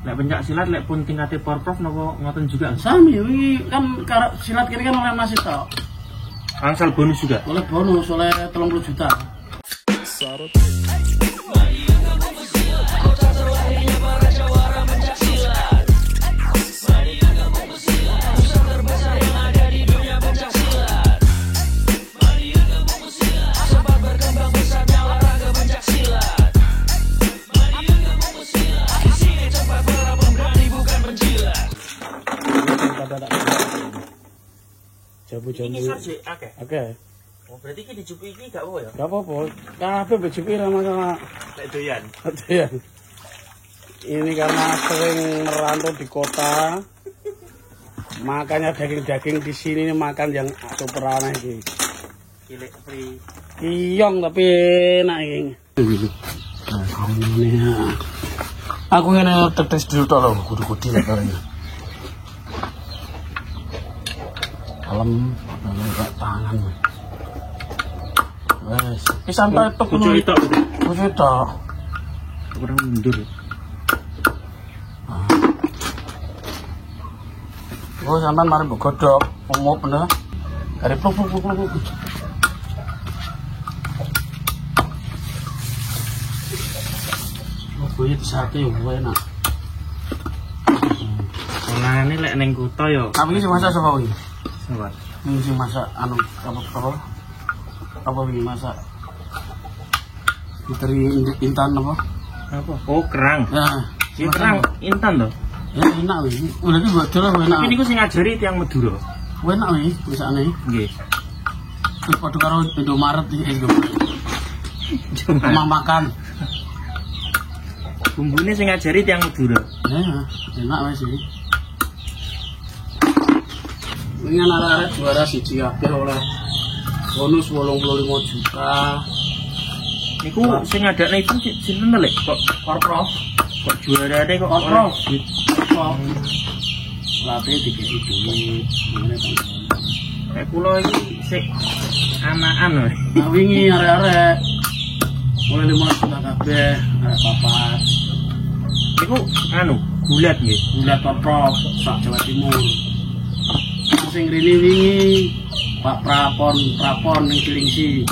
Lek pencak silat lek pun tingkate Porprov napa ngoten juga? Sami wingi kan silat kene kan oleh Mas tok. Angsal bonus juga. Oleh bonus oleh 30 juta. Jambu-jambu. Iki akeh. Oke. Oh, berarti iki dijupuki iki gak apa ya? Gak apa-apa. Kabeh mbok jupuki ora masalah. Lek doyan. Doyan. Ini karena sering merantau di kota. Makanya daging-daging di sini ini makan yang super aneh iki. Cilik free. Kiyong tapi enak iki. Aku ngene tetes dulu tok lho, kudu-kudu lek karo. Kalem, kayak tangan. Wes, iki santai tok ngono. Kudu tok. Kurang mundur. Oh, sampean mari mbok godhog, umup bener. Kari pluk pluk pluk pluk. Oh, boyo disate yo enak. Olahane lek ning kutha yo. Tapi iki sing masak sapa kuwi? Sapa? Ini sing masak anu apa? Apa wingi masak? Putri Intan apa? Apa? Oh, kerang. Ya, si kerang Intan to. Ya enak wingi. Udah iki mbok dol enak. Tapi niku sing ngajari tiyang Madura. Enak wingi masakane. Nggih. Wis padha karo Indomaret iki Indomaret. Rumah makan. Bumbune sing ngajari tiyang Madura. Ya, enak wis iki. Wingi arek-arek juara siji kabeh oleh bonus 85 juta. Niku sing ngadakne itu sinten to, Lek? Kok Porprov? Kok juarane kok Porprov? Porprov. Latih dikeki duit, ngene to. Nek kula iki sik anakan lho. Nah wingi arek-arek mulai 5 juta kabeh, arek papat. Niku anu, gulat nggih. Gulat Porprov sak Jawa Timur. Sing rene wingi Pak Prapon ning Cilingsi.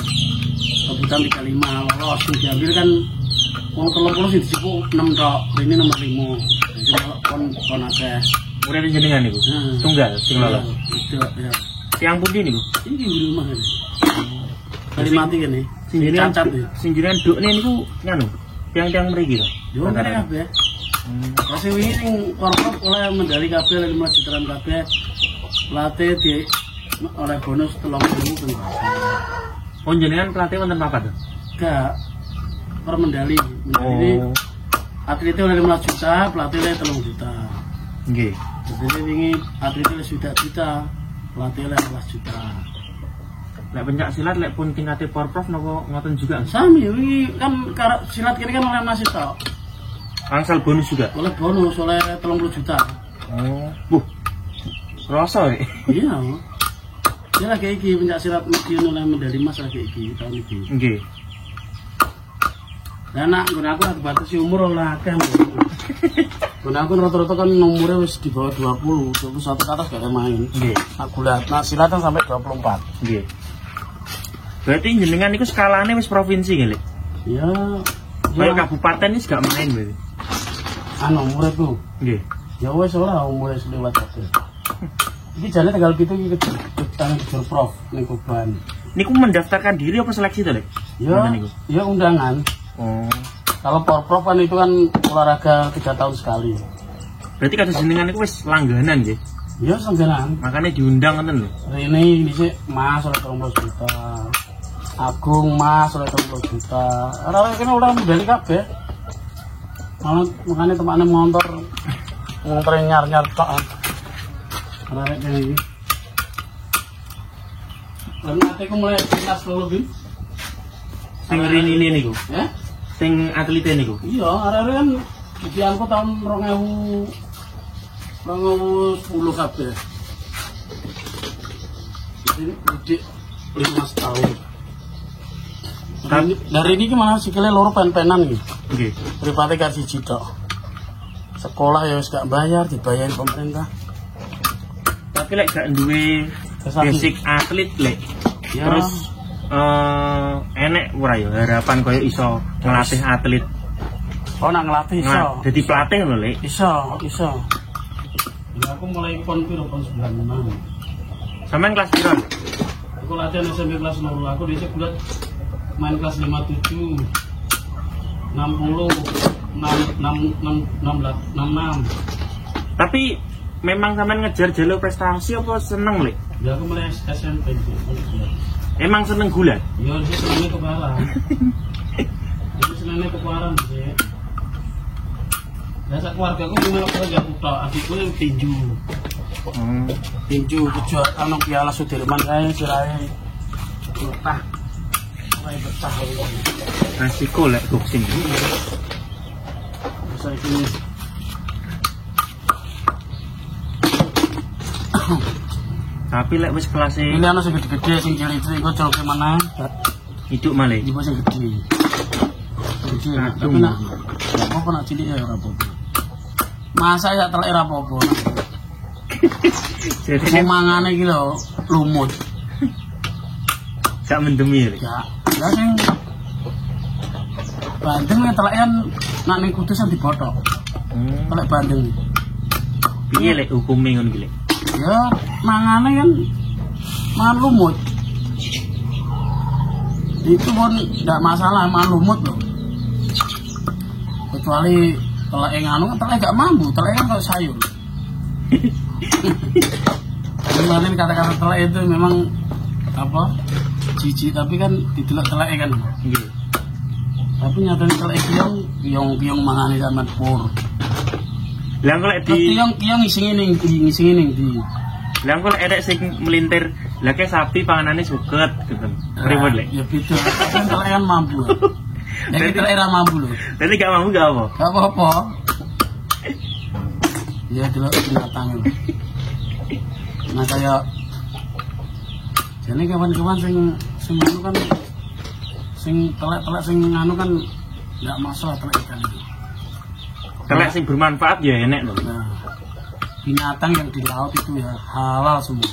Rebutan 35 lolos sing diambil kan wong 30 sing dijupuk 6 tok, rene nomor 5. Jadi kon akeh. Murid jenengan niku. Tunggal sing lolos. Itu ya. Tiyang pundi niku? Iki di rumah kene. Kali mati kene. Sing cacat iki. Sing jenengan dukne niku nganu, tiang-tiang mriki to. Yo kene kabeh. Lah sing wingi sing Porprov oleh medali kabeh 5 jutaan kabeh. Pelatih di oleh bonus 30 ping. Oh, jenengan pelatih wonten papat to? Enggak. Per medali. Medali oh. Atletnya oleh 15 juta, pelatih oleh 3 juta. Nggih. Jadi wingi atletnya oleh 1 juta, pelatih oleh 12 juta. Lek pencak silat lek pun tingkate Porprov napa ngoten juga? Sami wingi kan silat kene kan oleh Mas tok. Angsal bonus juga. Oleh bonus oleh 30 juta. Oh. Buh. Rasa ya? Iya. Dia lagi iki pencak silat Madiun oleh medali emas lagi iki tahun iki. Nggih. Lah nak nggon aku ora dibatasi umur oleh akeh. Nggon aku rata-rata kan umure wis di bawah 20, 21 ke atas gak main. Nggih. Nak gulat, nak silat kan sampai 24. Nggih. Berarti jenengan niku skalane wis provinsi nggih, Lek? Iya. Kayak kabupaten wis gak main berarti. Anu muridku. Nggih. Ya wis ora umure 19 kabeh. Iki jane tanggal 7 iki kejutan Kejurprov ning Kuban. Niku mendaftarkan diri apa seleksi to, Lek? Ya, ya undangan. Oh. Kalau Porprov kan itu kan olahraga 3 tahun sekali. Berarti kados jenengan niku wis langganan nggih? Ya langganan. Makanya diundang ngoten lho. Rene dhisik Mas oleh 30 juta. Agung Mas oleh 30 juta. Ora kene ora medali kabeh. Malah makane tempatne montor montor nyar-nyar tok. Arek kene iki. Lah ate ku mulai kelas loro iki. Sing rene niku. Ya? Sing atlete niku. Iya, arek-arek kan diangkut tahun 2010 kabeh. Jadi didik 15 tahun. Dari ini malah sikile loro pen-penan iki. Nggih. Pripate kar siji tok. Sekolah ya wis gak bayar, dibayarin pemerintah. Tapi lek gak duwe basic atlet lek. Ya. Terus enek ora ya harapan koyo iso ngelatih atlet. Oh, nak ngelatih iso. Dadi pelatih lho, Lek. Iso, iso. Ya aku mulai pon piro pon 96. Sampeyan kelas piro? Aku latihan SMP kelas 0. Aku dhisik gulat main kelas 57. 60, 6, 6, 6, 66. Tapi memang sampean ngejar jalur prestasi apa seneng, Lek? Ya aku mulai SMP sih. Emang seneng gulat? Ya, sih senengnya keparan. Itu senengnya keparan sih. Ya sak keluarga aku cuma aku ya tok, adikku yang tinju. Tinju kejuaraan nang Piala Sudirman kae sirahe betah. Kae betah iki. Resiko lek boxing. Bisa iki. Tapi lek wis kelas e ini ana sing gede-gede sing cilik-cilik iku colke meneh. Hidup malih. Iku sing gede. Gede. Tapi nak apa nak cilik ya ora apa-apa. Masa ya telek ora apa-apa. Jadi mangane iki lho lumut. Gak mendemi ya. Gak. Lah sing bandeng nek telek kan nak ning Kudus kan dibothok. Telek bandeng. Piye lek hukume ngono iki lek? Ya mangane kan mangan lumut. Itu pun ndak masalah mangan lumut loh. Kecuali telek nganu kan telek gak mampu, telek kan kalau sayur. Kemarin kata-kata telek itu memang apa? Jijik, tapi kan didelok telek kan. Nggih. Tapi nyatane telek kiong, kiong-kiong mangane sampean pur. Lah kok lek di kiong-kiong ngisinge ning ndi, ngisinge ning ndi. Lah kok lek erek sing melintir, lah ke sapi panganane suket gitu. Pripun lek? Ya beda. Kan telek kan mampu. Nek telek ora mampu lho. Dadi gak mampu gak apa? Gak apa-apa. Ya delok binatang. Nah kaya jane kawan-kawan sing sing anu kan sing telek-telek sing anu kan enggak masalah telek ikan itu. Telek sing bermanfaat ya enek lho. Nah, binatang yang di laut itu ya halal semua.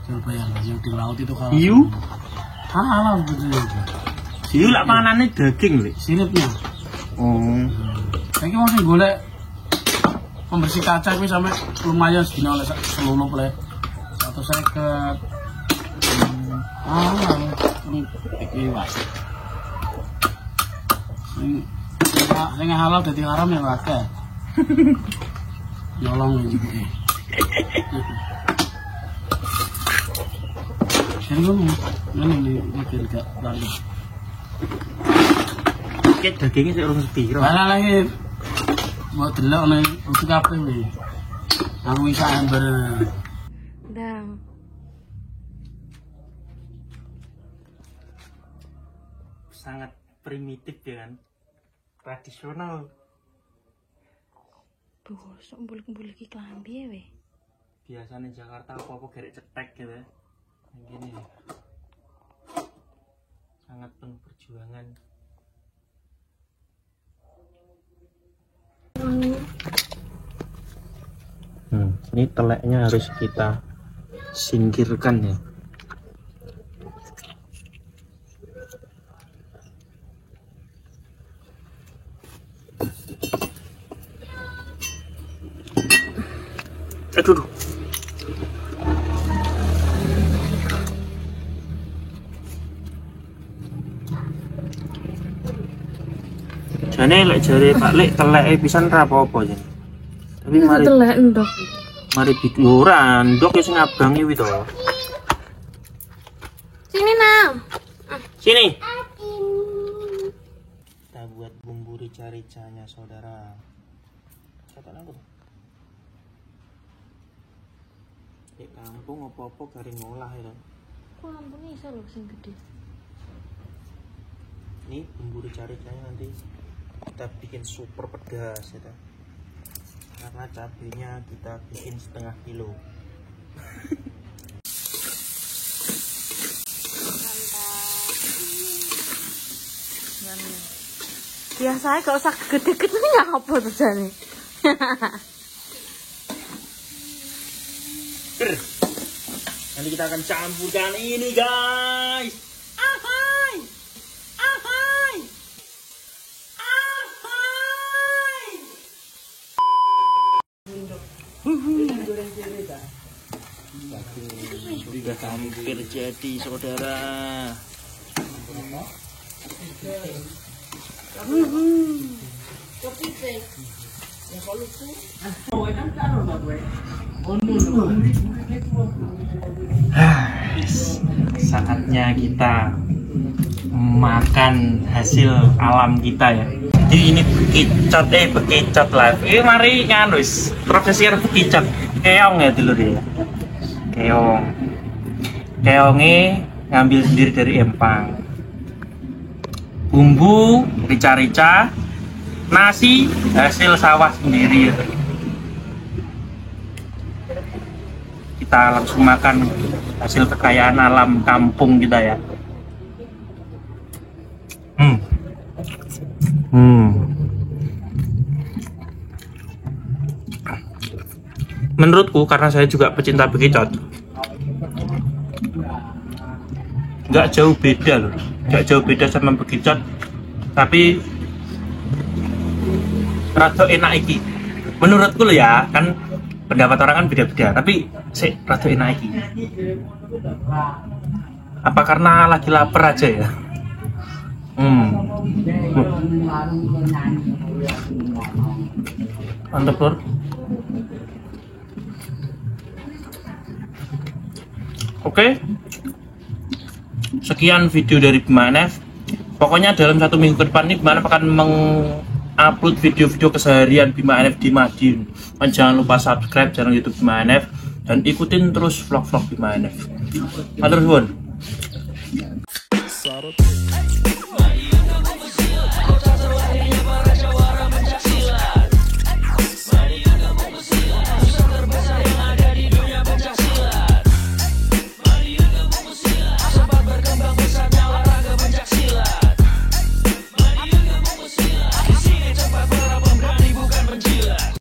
Jangan bayangkan yang di laut itu halal. Hiu? Halal betul. Hiu lak panganane daging lho. Siripnya. Oh. Saiki wong sing golek pembersih kaca kuwi sampe lumayan sedina oleh selulup le. 150. Ah, iki wae. Sing halal dadi haram ya akeh. Nyolong iki. Sing ngono ngene iki gak lalu. Iki dagingnya sik urung sepiro. Lah lagi mau delok nek utuh kabeh kuwi. Aku isa ember. Ndang. Sangat primitif ya kan. Tradisional. Bosok mbulek-mbulek iki klambi we. Biasanya Jakarta apa-apa gerek cetek gitu ya. Yang gini. Sangat penuh perjuangan. Ini teleknya harus kita singkirkan ya. Aduh. Jane lek jare Pak Lek teleke pisan ra apa-apa jane. Tapi mari telek ndok. Mari bidu ora ndok ya sing abang iki to. Sini Nam. Sini. Kita buat bumbu rica-ricanya saudara. Kata aku. Di kampung apa-apa garing ngolah ya. Kok lampune iso lho sing gede. Ini bumbu rica-ricanya nanti kita bikin super pedas ya. Karena cabenya kita bikin 0,5 kilo. Biasanya gak usah gede-gede ngapa tuh jane. Nanti kita akan campurkan ini guys. Ahai, ahai, ahai. Sudah hampir jadi saudara. Saatnya kita makan hasil alam kita ya. Jadi ini bekicot, bekicot lah. Ini mari nganus prosesnya bekicot. Keong ya dulur ya. Keong. Keongnya ngambil sendiri dari empang. Bumbu rica-rica, nasi hasil sawah sendiri ya. Kita langsung makan hasil kekayaan alam kampung kita ya. Menurutku, karena saya juga pecinta bekicot, nggak jauh beda loh, nggak jauh beda sama bekicot, tapi rada enak iki. Menurutku loh ya, kan pendapat orang kan beda-beda, tapi sih rada enak iki. Apa karena lagi lapar aja ya? Mantap lor. Oke, sekian video dari Bima NF. Pokoknya dalam 1 minggu ke depan ini Bima NF akan mengupload video-video keseharian Bima NF di Madiun. Dan jangan lupa subscribe channel YouTube Bima NF dan ikutin terus vlog-vlog Bima NF. Matur suwun.